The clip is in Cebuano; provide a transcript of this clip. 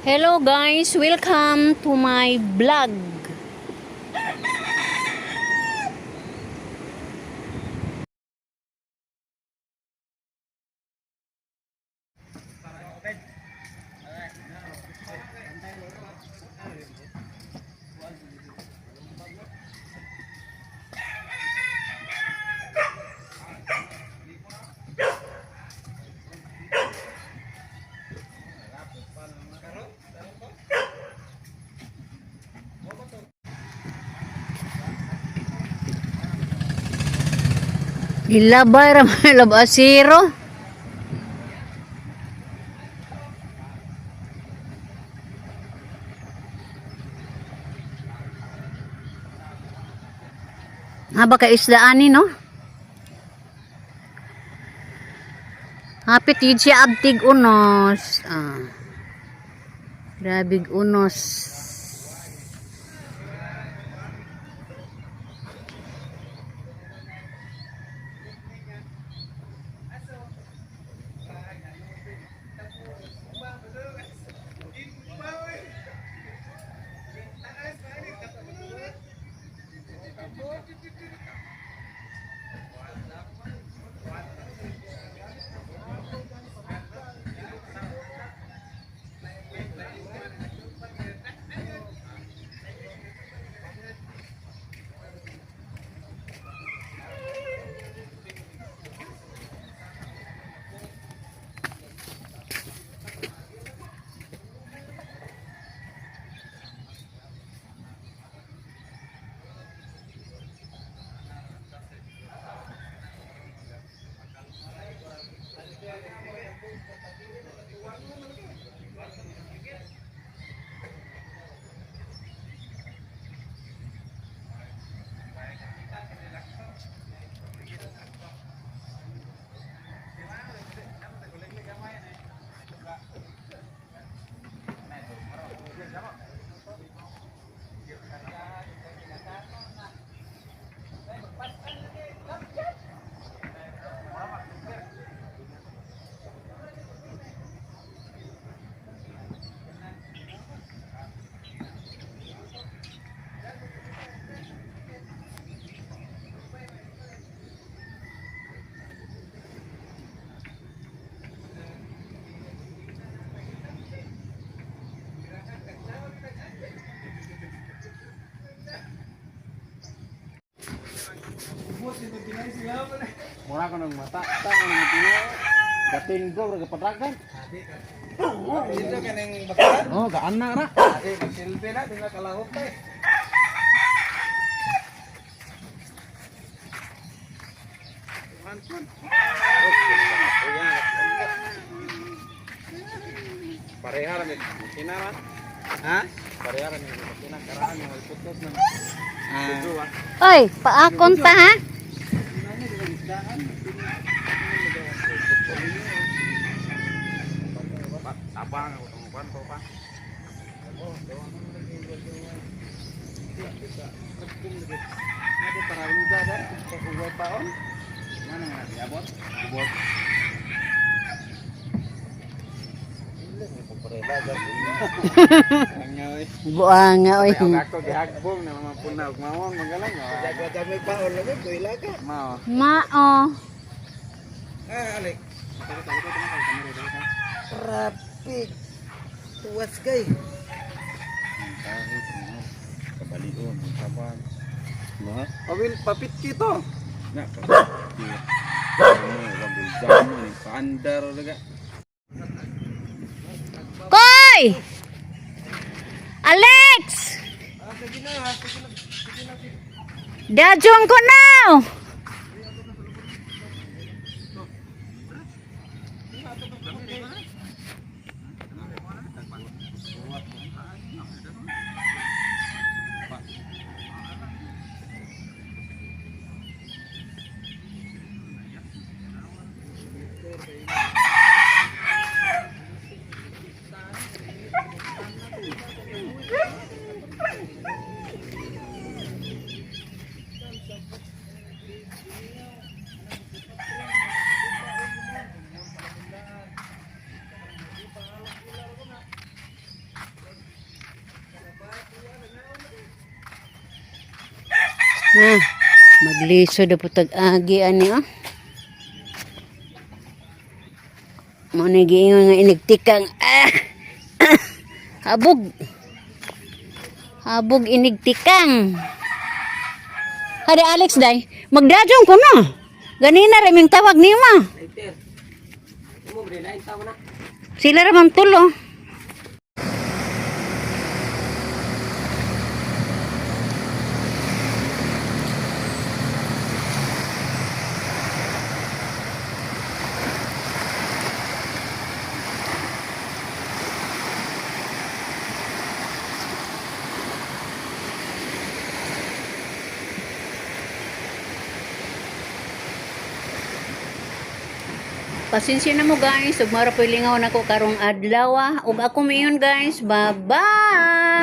Hello guys, welcome to my vlog. Gilabay ra may labasiro. Haba ka isdaan ni, no? Hapit yun siya abtig unos. Ah. Grabig unos. Mura ko ng mata, ta ko ng tino. Gating bro, raga padragan. Dito ka ng bakalan? Oh, gaan na ra. Ate, magsilbi na, di na kalahok pa eh. Pareha ra mi. Makina ra. Ha? Pareha ra mi makina karaan yung putos na. Ah. Oy, paakon ta ha? Tabang ako tong kwan ko pa. Ate, para luga ba? Uway pa on? Ano nga diabot? Abot. Buanga oy. Ako gihagbong na mga puna ug mawon magalang. Dami pa on lagi, kuila ka. Mao. Mao. Ah, alik. Traffic. Tuwas kay. Kabalion, tabang. No? Pawil, papit kito. Na. Ano, wag jam ni paandar laga. Koy! Alex! Dajong ko now! Ha, maglisod na po tag-agi ani oh. Mo ni giingon nga inigtikang ah. Habog. Habog inigtikang. Hadi Alex day, magdajong ko na. Ganina ra ming tawag nima. Later. Mo bre lain tawo na. Sila ra man tulo. Pasensya na mo guys, ug mara po'y lingaw nako karong adlaw ah. Ug ako mayon guys. Bye-bye.